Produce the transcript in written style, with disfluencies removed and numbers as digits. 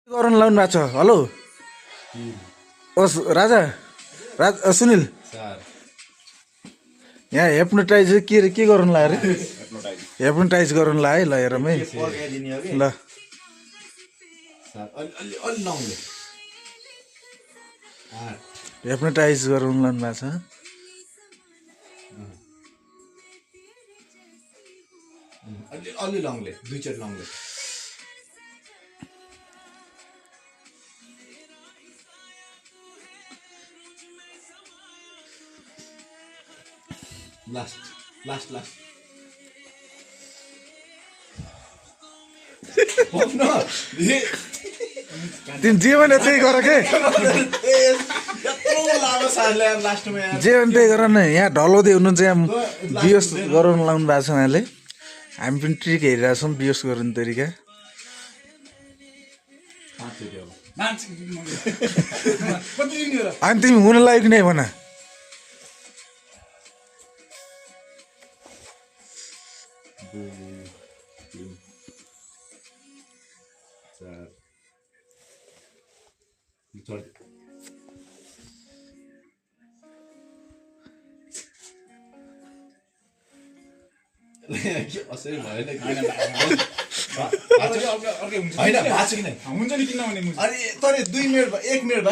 गर्न लाउनु भएको छ हेलो राजा सुनिल यहाँ हेप्नोटाइज के गर्नु लाग्यो अरे हेप्नोटाइज गर्नु लाग्यो है ल हेरौँ है ल हेप्नोटाइज गराउनु लाउनु भएको छ अलि लङले दुईचोटि लङले लास्ट लास्ट लास्ट तिमी जे भने त्यही गर के जे भने त्यही गर न यहाँ ढलाउँदै हुनुहुन्छ यहाँ बिहोस गराउनु लाउनु भएको छ उहाँले हामी पनि ट्रिक हेरिरहेको छौँ बिहोस गर्नु तरिका अनि तिमी हुन लायक नै भन असै भएन होइन होइन भाँच्यो किन हुन्छ नि किनभने अरे तर 2 मिनट 1 मिनट